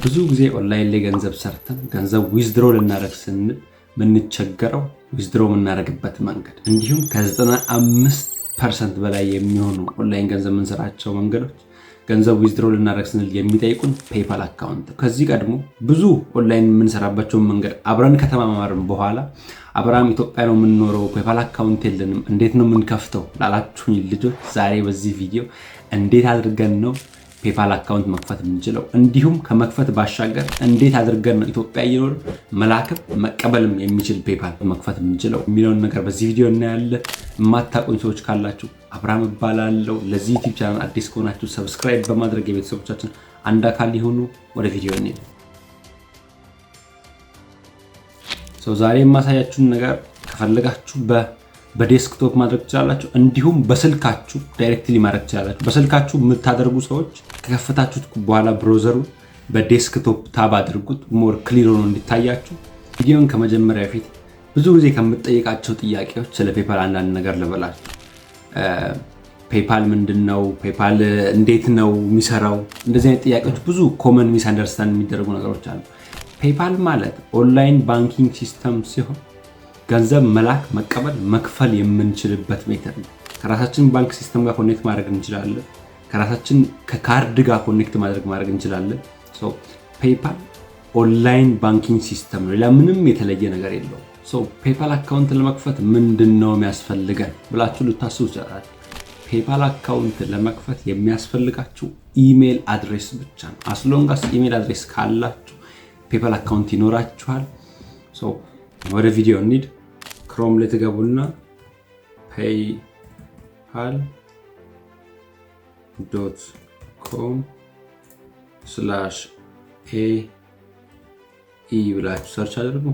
ብዙ ጊዜ ኦንላይን ላይ ገንዘብ ሰርተን ገንዘብ withdraw ልናደርግ ስንል የምንቸገረው withdraw የምናደርግበት መንገድ፣ እንዲሁም ከ95% በላይ የሚሆኑ ኦንላይን ገንዘብ የምንሰራቸው መንገዶች ገንዘብ withdraw ልናደርግ ስንል የሚጠይቁን PayPal account። ከዚህ ቀድሞ ብዙ ኦንላይን የምንሰራባቸውን መንገድ አብረን ከተማማርን በኋላ "አብርሃም፣ ኢትዮጵያ ነው የምንኖረው፣ PayPal account የለንም፣ እንዴት ነው የምንከፍተው?" ላላችሁኝ ልጆች ዛሬ በዚህ ቪዲዮ እንዴት አድርገን ነው PayPal account መክፈት የምንችለው፣ እንዲሁም ከመክፈት ባሻገር እንዴት አድርገን ነው ኢትዮጵያ እየኖርን መላክም መቀበልም የሚችል PayPal መክፈት የምንችለው የሚለውን ነገር በዚህ ቪዲዮ እናያለን። የማታውቁኝ ሰዎች ካላችሁ አብርሃም እባላለሁ። ለዚህ YouTube channel አዲስ ከሆናችሁ subscribe በማድረግ የቤተሰቦቻችን አንድ አካል ሊሆኑ። ወደ ቪዲዮ እንሂድ። ዛሬ የማሳያችሁን ነገር ከፈለጋችሁ በ desktop ማድረግ ትችላላችሁ። እንዲሁም በስልካችሁ directly ማድረግ ትችላላችሁ። በስልካችሁ የምታደርጉ ሰዎች ከከፈታችሁት በኋላ browser ኡ በ desktop tab አድርጉት፣ more clear ሆኖ እንዲታያችሁ። ቪዲዮን ከመጀመሪያ በፊት ብዙ ጊዜ ከምጠይቃቸው ጥያቄዎች ስለ PayPal አንዳንድ ነገር ልበላችሁ። PayPal ምንድን ነው? PayPal እንዴት ነው የሚሰራው? እንደዚህ አይነት ጥያቄዎች፣ ብዙ common misunderstand የሚደረጉ ነገሮች አሉ። PayPal ማለት online banking system ሲሆን ገንዘብ መላክ፣ መቀበል፣ መክፈል የምንችልበት method ነው። ከራሳችን ባንክ system ጋር connect ማድረግ እንችላለን። ከራሳችን ከካርድ ጋር connect ማድረግ እንችላለን። PayPal online banking system ነው። ሌላ ምንም የተለየ ነገር የለውም። PayPal account ለመክፈት ምንድን ነው የሚያስፈልገን ብላችሁ ልታስቡ ትችላላችሁ። PayPal account ለመክፈት የሚያስፈልጋችሁ email address ብቻ ነው። As long as email address ካላችሁ PayPal account ይኖራችኋል። ወደ ቪዲዮ እንሂድ። Chrome ላይ ትገቡና paypal.com/ae ብላችሁ search አድርጉ።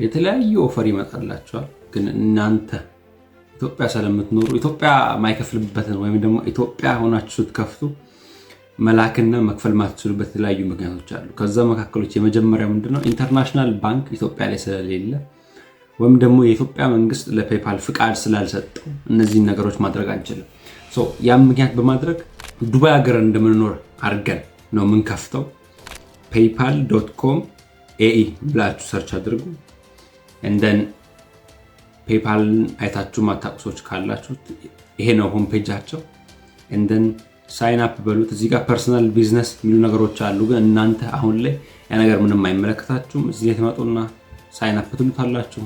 የተለያዩ offer ይመጣላችኋል። ግን እናንተ ኢትዮጵያ ስለምትኖሩ ኢትዮጵያ የማይከፍልበትን ወይም ደግሞ ኢትዮጵያ ሆናችሁ ስትከፍቱ መላክና መክፈል ማትችሉበት የተለያዩ ምክንያቶች አሉ። ከዛ መካከሎች የመጀመሪያው ምንድነው? International ባንክ ኢትዮጵያ ላይ ስለሌለ ወይም ደግሞ የኢትዮጵያ መንግስት ለ PayPal ፍቃድ ስላልሰጠው እነዚህን ነገሮች ማድረግ አንችልም። ያም ምክንያት በማድረግ ዱባይ ሀገር እንደምንኖር አድርገን ነው የምንከፍተው። paypal.com ae ብላችሁ search አድርጉ። And then PayPal ን አይታችሁ ማታውቁ ሰዎች ካላችሁ ይሄ ነው home page ኣቸው። And then sign up በሉት። እዚህ ጋር personal፣ business የሚሉ ነገሮች አሉ። ግን እናንተ አሁን ላይ ያ ነገር ምንም አይመለከታችሁም። እዚህ ላይ ትመጡና sign up ትሉታላችሁ።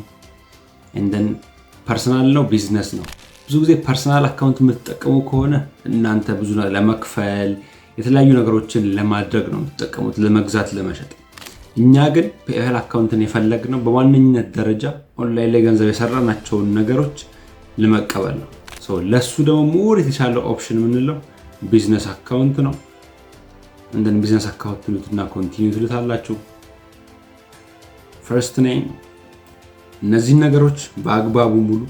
And then personal ነው፣ ቢዝነስ ነው። ብዙ ጊዜ personal account የምትጠቀሙ ከሆነ እናንተ ብዙ ለመክፈል፣ የተለያዩ ነገሮችን ለማድረግ ነው የምትጠቀሙት፣ ለመግዛት፣ ለመሸጥ። እኛ ግን PayPal account ን የፈለግነው በዋነኝነት ደረጃ ኦንላይን ላይ ገንዘብ የሰራናቸውን ነገሮች ለመቀበል ነው። ለሱ ደግሞ more የተሻለ option የምንለው business account ነው። And then business account ትሉትና continue ትሉታላችሁ። First name፣ እነዚህን ነገሮች በአግባቡ ሙሉ።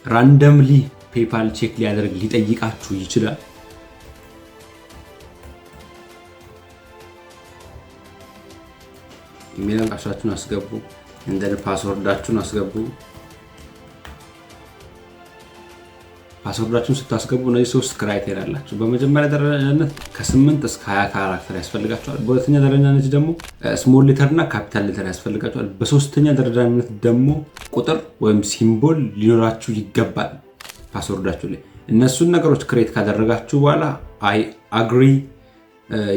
Randomly PayPal check ሊያደርግ ሊጠይቃችሁ ይችላል። ኢሜል አድራሻችሁን አስገቡ። And then password ኣችሁን አስገቡ። Password ኣችሁን ስታስገቡ እነዚህ ሶስት criteria አላቸው። በመጀመሪያ ደረጃነት ከ8 እስከ 20 character ያስፈልጋቸዋል። በሁለተኛ ደረጃነት ደግሞ small letter እና capital letter ያስፈልጋቸዋል። በሶስተኛ ደረጃነት ደግሞ ቁጥር ወይም symbol ሊኖራችሁ ይገባል password ኣችሁ ላይ። እነሱን ነገሮች create ካደረጋችሁ በኋላ "I agree,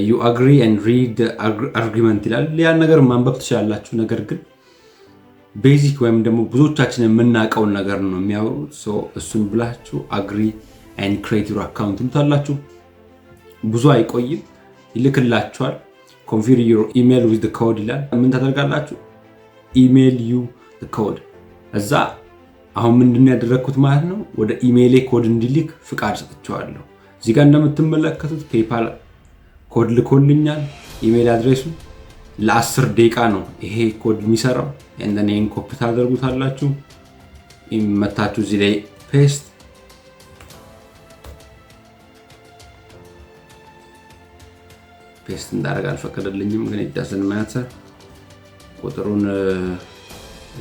you agree and read agreement" ይላል። ያን ነገር ማንበብ ትችላላችሁ። ነገር ግን basic ወይም ደግሞ ብዙዎቻችን የምናውቀውን ነገር ነው የሚያወሩት። እሱን ብላችሁ agree and create your account ትሉታላችሁ። ብዙ አይቆይም፣ ይልክላችኋል። "Confirm your email with code" ይላል። ምን ታደርጋላችሁ? Email you code። እዛ አሁን ምንድን ነው ያደረግኩት ማለት ነው፣ ወደ email ኤ code እንዲልክ ፍቃድ ሰጥቼዋለሁ። እዚህ ጋር እንደምትመለከቱት PayPal code ልኮልኛል። Email address ኡ ለ10 ደቂቃ ነው ይሄ ኮድ የሚሰራው። And then ይህን ኮፒ ታደርጉታላችሁ። መታችሁ እዚህ ላይ paste እንዳደረግ አልፈቀደልኝም፣ ግን it doesn't matter። ቁጥሩን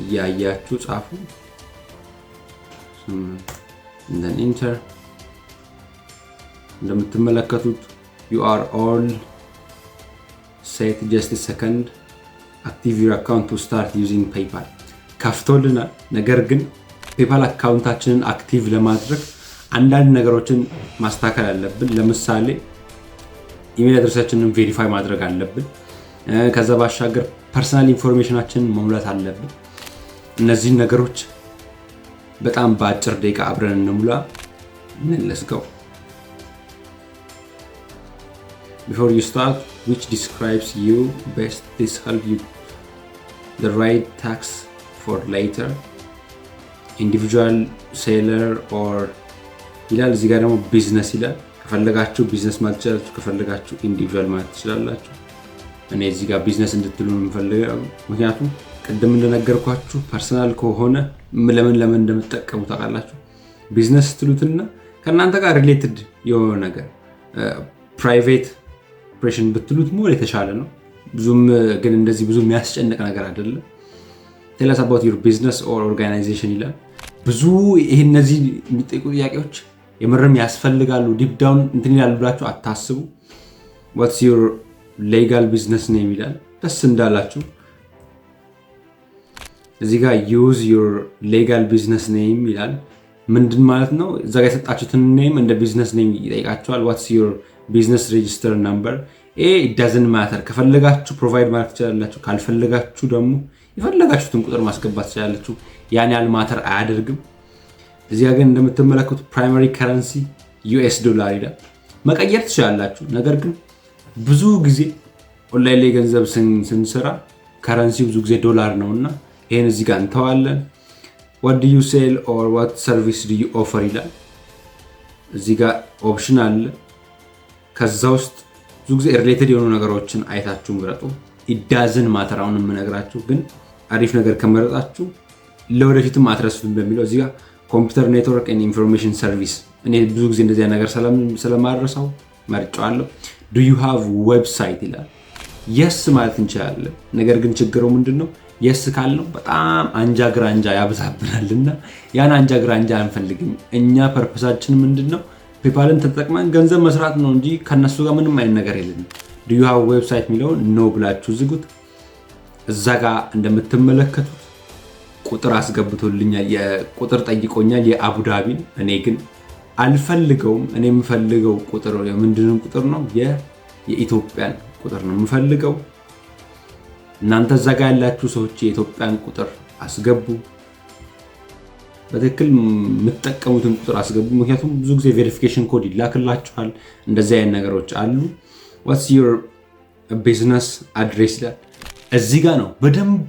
እያያችሁ ጻፉ። And then enter። እንደምትመለከቱት "You are all Set, just second, active your account to start using PayPal ከፍቶልናል። ነገር ግን PayPal account ኣችንን active ለማድረግ አንዳንድ ነገሮችን ማስተካከል አለብን። ለምሳሌ email address ኣችንን verify ማድረግ አለብን። ከዛ ባሻገር personal information ኣችንን መሙላት አለብን። እነዚህን ነገሮች በጣም በአጭር ደቂቃ አብረን እንሙላ። Let's go. Before you start, which describes you best? This help you the right tax for later. Individual seller or ይላል። እዚህ ጋር ደግሞ ቢዝነስ ይላል። ከፈለጋችሁ ቢዝነስ ማለት ትችላላችሁ፣ ከፈለጋችሁ individual ማለት ትችላላችሁ። እኔ እዚህ ጋር ቢዝነስ እንድትሉ ነው የምፈልገው፣ ምክንያቱም ቅድም እንደነገርኳችሁ personal ከሆነ ለምን ለምን እንደምትጠቀሙ ታውቃላችሁ። ቢዝነስ ስትሉትና ከእናንተ ጋር related የሆነ ነገር private ኦፕሬሽን ብትሉት more የተሻለ ነው። ብዙም ግን እንደዚህ ብዙ የሚያስጨንቅ ነገር አይደለም። Tell us about your business or organization ይላል። ብዙ ይሄ እነዚህ የሚጠይቁ ጥያቄዎች የምርም ያስፈልጋሉ፣ deep down እንትን ይላሉ ብላችሁ አታስቡ። What's your legal business name ይላል። ደስ እንዳላችሁ እዚህ ጋር use your legal business name ይላል። ምንድን ማለት ነው? እዛ ጋር የሰጣችሁትን name እንደ business name ይጠይቃችኋል። What's your business register number? ይሄ doesn't matter። ከፈለጋችሁ provide ማድረግ ትችላላችሁ። ካልፈለጋችሁ ደግሞ የፈለጋችሁትን ቁጥር ማስገባት ትችላላችሁ። ያን ያህል matter አያደርግም። እዚያ ግን እንደምትመለከቱት primary currency US dollar ይላል። መቀየር ትችላላችሁ። ነገር ግን ብዙ ጊዜ ኦንላይን ላይ ገንዘብ ስንሰራ currency ብዙ ጊዜ ዶላር ነው እና ይህን እዚህ ጋር እንተዋለን። What do you sell or what service do you offer ይላል። እዚህ ጋር option አለ። ከዛ ውስጥ ብዙ ጊዜ related የሆኑ ነገሮችን አይታችሁ ምረጡ። It doesn't matter አሁን የምነግራችሁ ግን አሪፍ ነገር ከመረጣችሁ ለወደፊትም አትረሱትም በሚለው እዚህ ጋር computer network information service እኔ ብዙ ጊዜ እንደዚያ ነገር ስለማልረሳው መርጫዋለሁ። Do you have website ይላል። Yes ማለት እንችላለን። ነገር ግን ችግሩ ምንድን ነው? Yes ካልነው በጣም አንጃ ግራንጃ ያበዛብናል እና ያን አንጃ ግራንጃ አንፈልግም። እኛ purpose ኣችን ምንድን ነው? PayPal ን ተጠቅመን ገንዘብ መስራት ነው እንጂ ከነሱ ጋር ምንም አይነት ነገር የለንም። Do you have website የሚለውን no ብላችሁ ዝጉት። እዛ ጋር እንደምትመለከቱት ቁጥር አስገብቶልኛል፣ ቁጥር ጠይቆኛል የአቡዳቢን። እኔ ግን አልፈልገውም። እኔ የምፈልገው ቁጥር የምንድንን ቁጥር ነው? የኢትዮጵያን ቁጥር ነው የምፈልገው። እናንተ እዛ ጋ ያላችሁ ሰዎች የኢትዮጵያን ቁጥር አስገቡ። በትክክል የምትጠቀሙትን ቁጥር አስገቡ። ምክንያቱም ብዙ ጊዜ verification code ይላክላችኋል። እንደዚህ አይነት ነገሮች አሉ። What's your business address ይላል። እዚህ ጋር ነው በደንብ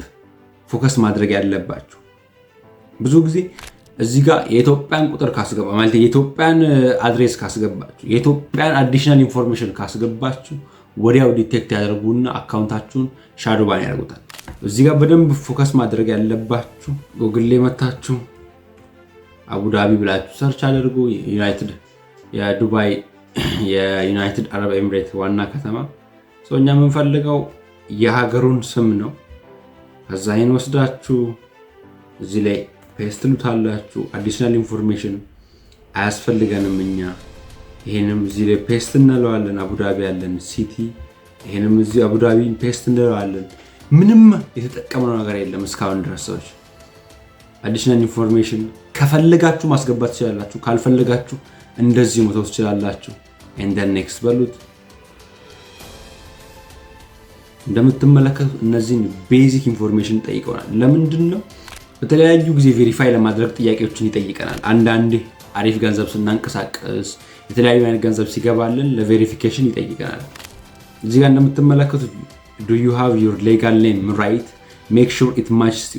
focus ማድረግ ያለባችሁ። ብዙ ጊዜ እዚህ ጋር የኢትዮጵያን ቁጥር ካስገባ ማለት የኢትዮጵያን address ካስገባችሁ፣ የኢትዮጵያን additional information ካስገባችሁ ወዲያው detect ያደርጉና account ኣችሁን shadow ban ያደርጉታል። እዚህ ጋር በደንብ focus ማድረግ ያለባችሁ ጎግል ላይ መታችሁ አቡዳቢ ብላችሁ search አድርጉ። United የዱባይ የዩናይትድ አረብ ኤምሬት ዋና ከተማ። እኛ የምንፈልገው የሀገሩን ስም ነው። ከዛ ይህን ወስዳችሁ እዚህ ላይ paste ትሉታላችሁ። Additional information አያስፈልገንም እኛ። ይሄንም እዚህ ላይ paste እንለዋለን። አቡዳቢ ያለን city፣ ይሄንም እዚህ አቡዳቢ paste እንለዋለን። ምንም የተጠቀምነው ነገር የለም እስካሁን ድረስ ሰዎች። Additional information ከፈለጋችሁ ማስገባት ትችላላችሁ፣ ካልፈለጋችሁ እንደዚሁ መተው ትችላላችሁ። And then next በሉት። እንደምትመለከቱት እነዚህን basic information ጠይቀውናል። ለምንድን ነው? በተለያዩ ጊዜ verify ለማድረግ ጥያቄዎችን ይጠይቀናል። አንዳንዴ አሪፍ ገንዘብ ስናንቀሳቀስ የተለያዩ አይነት ገንዘብ ሲገባልን ለ verification ይጠይቀናል። እዚህ ጋር እንደምትመለከቱት do you have your legal name right? Make sure it matches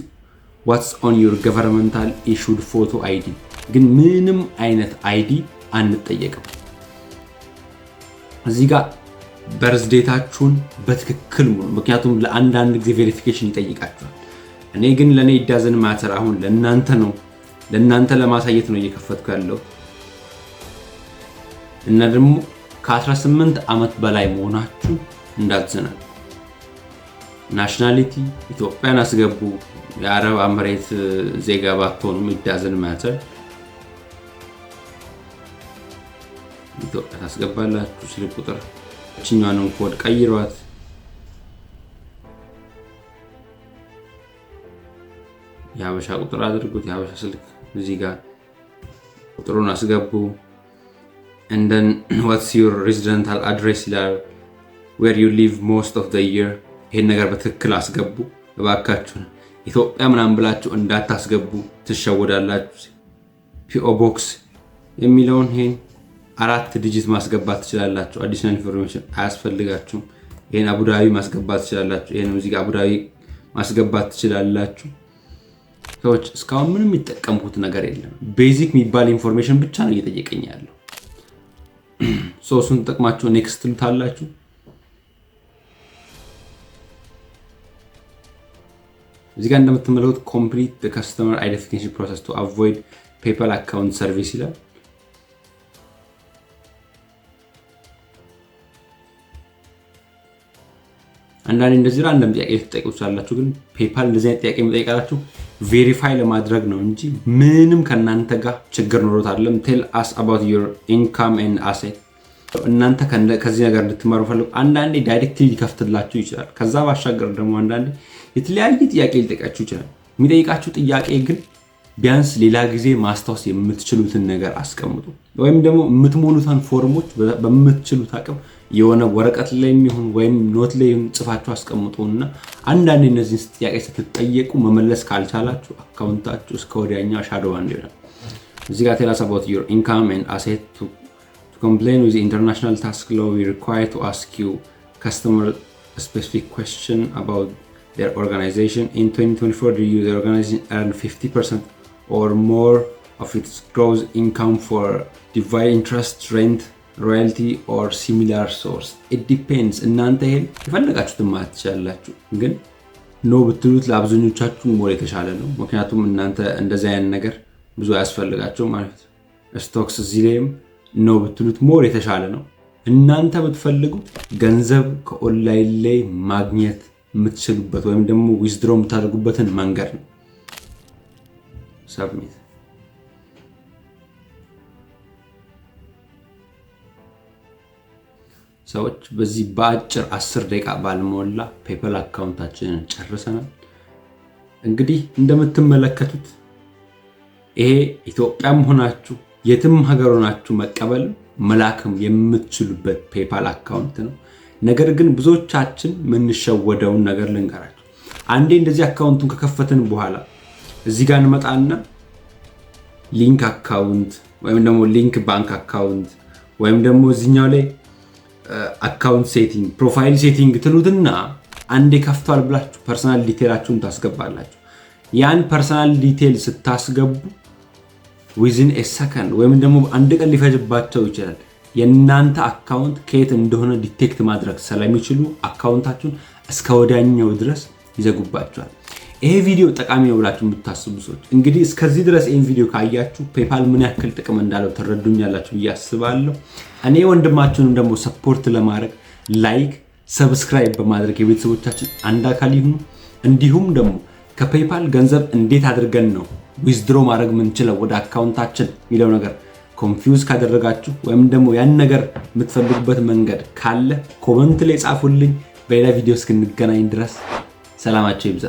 what's on your governmental issued photo ID። ግን ምንም አይነት ID አንጠየቅም። እዚህ ጋር birth date ኣችሁን በትክክል ሙሉ። ምክንያቱም ለአንዳንድ ጊዜ verification ይጠይቃችኋል። እኔ ግን ለእኔ it doesn't matter፣ አሁን ለእናንተ ነው፣ ለእናንተ ለማሳየት ነው እየከፈትኩ ያለው እና ደግሞ ከ18 ዓመት በላይ መሆናችሁ እንዳትዘነጉ። Nationality ኢትዮጵያን አስገቡ። የአረብ ኤምሬት ዜጋ ባትሆኑም it doesn't matter፣ ኢትዮጵያ ታስገባላችሁ። ስልክ ቁጥር እችኛዋንም ኮድ ቀይሯት። የሀበሻ ቁጥር አድርጉት። የሀበሻ ስልክ እዚህ ጋር ቁጥሩን አስገቡ። And then "What's your residential address?" ይላል። "Where you live most of the year?" ይሄን ነገር በትክክል አስገቡ እባካችሁን። ኢትዮጵያ ምናምን ብላችሁ እንዳታስገቡ፣ ትሸወዳላችሁ። P.O. Box የሚለውን ይሄን አራት digit ማስገባት ትችላላችሁ። Additional information አያስፈልጋችሁም። ይሄን አቡዳቢ ማስገባት ትችላላችሁ። ይሄን እዚህ ጋር አቡዳቢ ማስገባት ትችላላችሁ። ሰዎች፣ እስካሁን ምንም የሚጠቀምኩት ነገር የለም። Basic የሚባል information ብቻ ነው እየጠየቀኝ ያለው። እሱን ተጠቅማችሁ next ትሉታላችሁ። እዚህ ጋር እንደምትመለከቱት "Complete customer identification process to avoid PayPal account service" ይላል። አንዳንዴ እንደዚህ random ጥያቄ ልትጠይቁ ትችላላችሁ። ግን PayPal እንደዚህ አይነት ጥያቄ የሚጠይቃችሁ verify ለማድረግ ነው እንጂ ምንም ከእናንተ ጋር ችግር ኖሮት አይደለም። "Tell us about your income and asset." እናንተ ከዚህ ነገር እንድትማሩ ፈልጉ። አንዳንዴ directly ሊከፍትላችሁ ይችላል። ከዛ ባሻገር ደግሞ አንዳንዴ የተለያየ ጥያቄ ሊጠይቃችሁ ይችላል። የሚጠይቃችሁ ጥያቄ ግን ቢያንስ ሌላ ጊዜ ማስታወስ የምትችሉትን ነገር አስቀምጡ። ወይም ደግሞ የምትሞሉትን ፎርሞች በምትችሉት አቅም የሆነ ወረቀት ላይ የሚሆን ወይም note ላይ ጽፋችሁ አስቀምጡ እና አንዳንድ እነዚህን ጥያቄ ስትጠየቁ መመለስ ካልቻላችሁ account ኣችሁ እስከ ወዲያኛው shadow ban ይሆናል። እዚህ ጋር "Tell us about your income and asset. To comply with international tax law, we require to ask you customer specific question about their organization. In 2024, do you the organization earn 50% or more of its gross income for divide interest, rent, royalty or similar source?" It depends። እናንተ ይሄን የፈለጋችሁትን ማለት ትችላላችሁ፣ ግን no ብትሉት ለአብዛኞቻችሁ more የተሻለ ነው። ምክንያቱም እናንተ እንደዚህ አይነት ነገር ብዙ አያስፈልጋቸው ማለት ነው። Stocks እዚህ ላይም no ብትሉት more የተሻለ ነው። እናንተ ብትፈልጉት ገንዘብ ከኦንላይን ላይ ማግኘት የምትችሉበት ወይም ደግሞ withdraw የምታደርጉበትን መንገድ ነው። Submit። ሰዎች፣ በዚህ በአጭር 10 ደቂቃ ባልሞላ PayPal account ኣችንን ጨርሰናል። እንግዲህ እንደምትመለከቱት ይሄ ኢትዮጵያም ሆናችሁ የትም ሀገር ሆናችሁ መቀበል መላክም የምትችሉበት PayPal account ነው። ነገር ግን ብዙዎቻችን የምንሸወደውን ነገር ልንገራችሁ። አንዴ እንደዚህ account ኡን ከከፈትን በኋላ እዚህ ጋር እንመጣና link account ወይም ደግሞ link bank account ወይም ደግሞ እዚኛው ላይ account setting፣ profile setting ትሉትና አንዴ ከፍቷል ብላችሁ personal detail ኣችሁን ታስገባላችሁ። ያን personal detail ስታስገቡ within a second ወይም ደግሞ አንድ ቀን ሊፈጅባቸው ይችላል። የእናንተ account ከየት እንደሆነ detect ማድረግ ስለሚችሉ account ኣችሁን እስከ ወዲያኛው ድረስ ይዘጉባችኋል። ይሄ ቪዲዮ ጠቃሚ ነው ብላችሁ የምታስቡ ሰዎች፣ እንግዲህ እስከዚህ ድረስ ይህን ቪዲዮ ካያችሁ PayPal ምን ያክል ጥቅም እንዳለው ትረዱኛላችሁ ብዬ አስባለሁ። እኔ ወንድማችሁንም ደግሞ support ለማድረግ like፣ subscribe በማድረግ የቤተሰቦቻችን አንድ አካል ይሁኑ። እንዲሁም ደግሞ ከ PayPal ገንዘብ እንዴት አድርገን ነው withdraw ማድረግ የምንችለው ወደ account ኣችን የሚለው ነገር confuse ካደረጋችሁ ወይም ደግሞ ያን ነገር የምትፈልጉበት መንገድ ካለ comment ላይ ጻፉልኝ። በሌላ ቪዲዮ እስክንገናኝ ድረስ ሰላማችሁ ይብዛ።